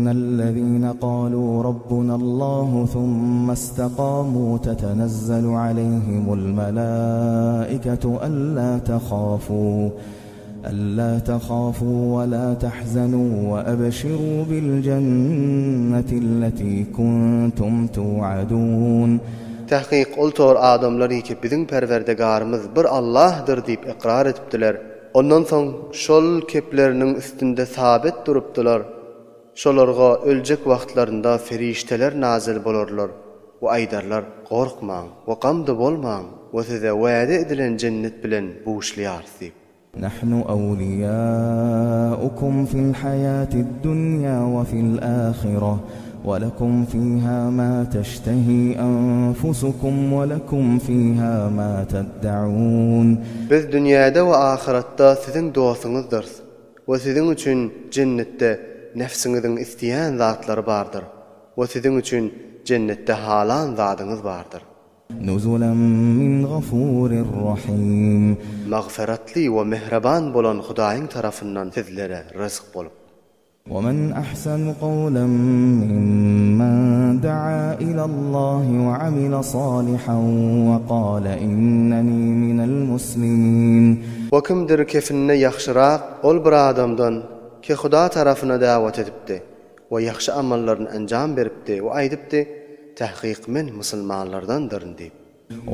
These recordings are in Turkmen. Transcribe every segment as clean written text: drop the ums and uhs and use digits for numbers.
Innellezine galu rabbunallahu thumma istakamu tetenezzalu aleyhimul melaiketu alla tahafu alla tahafu we la tahzanu we ebşiru bil jennetilleti kuntum tu'adun. Tahkyk ol tor adamlar ki biziň Perwerdigarymyz bir Allahdyr diýip ykrar edipdiler. Ondan soň şol kepleriniň üstünde sabit durupdylar. Şolarga öljek wagtlarynda ferişteler nazyl bolarlar we aýdarlar, Gorkmaň we gamda bolmaň we size wäde edilen jennet bilen buşlaýarys diýip. Nahnu awliýaukum fil haýatid dunýa we fil ahireh we lekum fiha ma teştehi enfusukum we lekum fiha ma teddeun. Biz dünýäde we ahyratda siziň dostuňyzdyrys we siziň üçin jennetde nefsiňiziň isleýän zatlary bardyr we siziň üçin jennetde halan zadyňyz bardyr. Nuzulan min gafurir rahim. Magfyratly we mähriban bolan Hudaýyň tarapyndan sizlere ryzk bolup. Wemen ahsanu kawlen mimmen daa ilallahi we amile salihan we kale inneni minel muslimin. We kimdir kefinde ýagşyrak ol bir adamdan ki Huda tarapyna dawat edipdi we ýagşy amallaryny enjam beripdi we aýdypdy, Tahkyk men musulmanlardandyryn diýip.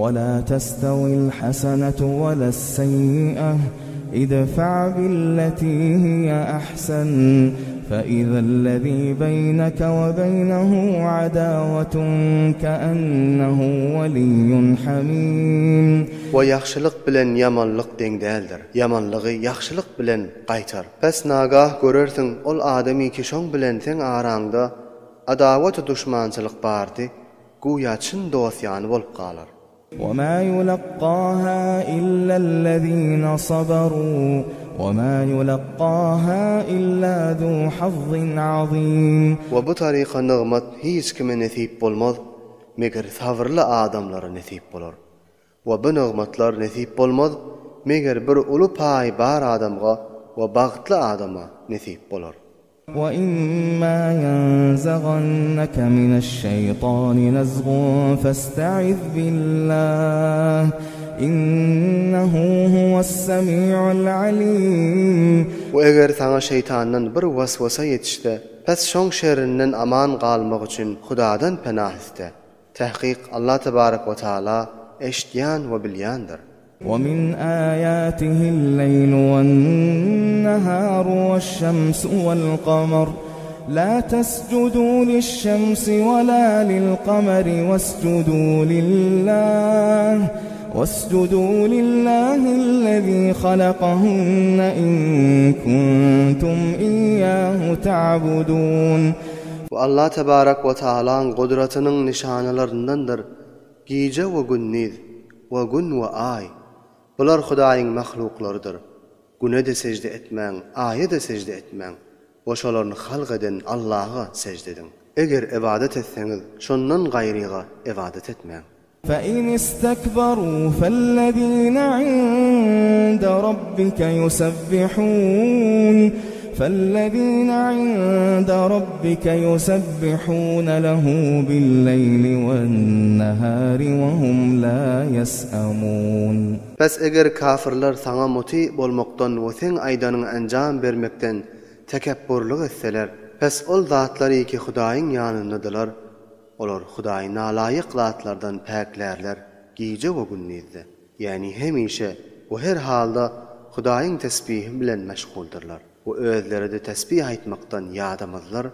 وَلَا تَسْتَوِي الْحَسَنَةُ وَلَا السَّيِّئَةُ ادْفَعْ بِالَّتِي هِيَ أَحْسَنُ فَإِذَا الَّذِي بَيْنَكَ وَبَيْنَهُ عَدَاوَةٌ كَأَنَّهُ وَلِيٌّ حَمِيمٌ. We ýagşylyk bilen ýamanlyk deň däldir. Ýamanlygy ýagşylyk bilen gaýtar. Pes nagah görersiň ol adamy ki şoň bilen seň araňda adawat-u duşmançylyk bardy, güýä çyn dost-ýany bolup galar. وَمَا يُلَقَّاهَا إِلَّا الَّذِينَ صَبَرُوا وَمَا يُلَقَّاهَا إِلَّا ذُو حَظٍّ عَظِيمٍ. We bu taryka nygmat hiç kime nesip bolmaz, meger sabyrly adamlara nesip bolar. We bu nygmatlar nesip bolmaz, meger bir uly paý bar adamga we bagtly adama nesip bolar. وَإِمَّا يَنزَغَنَّكَ مِنَ الشَّيْطَانِ نَزْغٌ فَاسْتَعِذْ بِاللَّهِ إِنَّهُ هُوَ السَّمِيعُ الْعَلِيمُ. We eger saňa şeýtandan bir waswasa ýetişse, pes şoň şerrinden aman galmak üçin Hudadan penah iste. Tahkyk Allah tebarek we taala eşitýän we bilýändir. وَمِنْ آيَاتِهِ اللَّيْلُ وَالنَّهَارُ وَالشَّمْسُ وَالْقَمَرُ لَا تَسْجُدُوا لِلشَّمْسِ وَلَا لِلْقَمَرِ وَاسْجُدُوا لِلَّهِ وَاسْجُدُوا لِلَّهِ الَّذِي خَلَقَهُنَّ إِن كُنتُمْ إِيَّاهُ تَعْبُدُونَ. We Allah tebarek we taalaň gudratynyň nyşanalaryndandyr gije we gündiz, we gün we aý. Bular Hudaýyň mahluklarydyr. Güne-de sežde etmäň, Aýa-da sežde etmäň we şolaryny halk eden Allaha sežde ediň. Eger ybadat etseňiz, şondan gaýryga ybadat etmäň. فَإِنِ اسْتَكْبَرُوا فَالَّذِينَ عِندَ رَبِّكَ يُسَبِّحُونَ فَالَّذِينَ عِندَ رَبِّكَ يُسَبِّحُونَ لَهُ بِاللَّيْلِ وَالنَّهَارِ وَهُمْ لَا يَسْأَمُونَ. Pes eger kafirler saňa muty bolmakdan we seň aýdanyňa enjam bermekden tekepburlyk etseler, pes ol zatlary ki Hudaýyň ýanyndadylar, olar Hudaýy nalaýyk zatlardan päklärler gije we gündizde, ýagny hemişe we her halda Hudaýyň tesbihi bilen meşguldyrlar we özleri-de tesbih aýtmakdan ýadamazlar.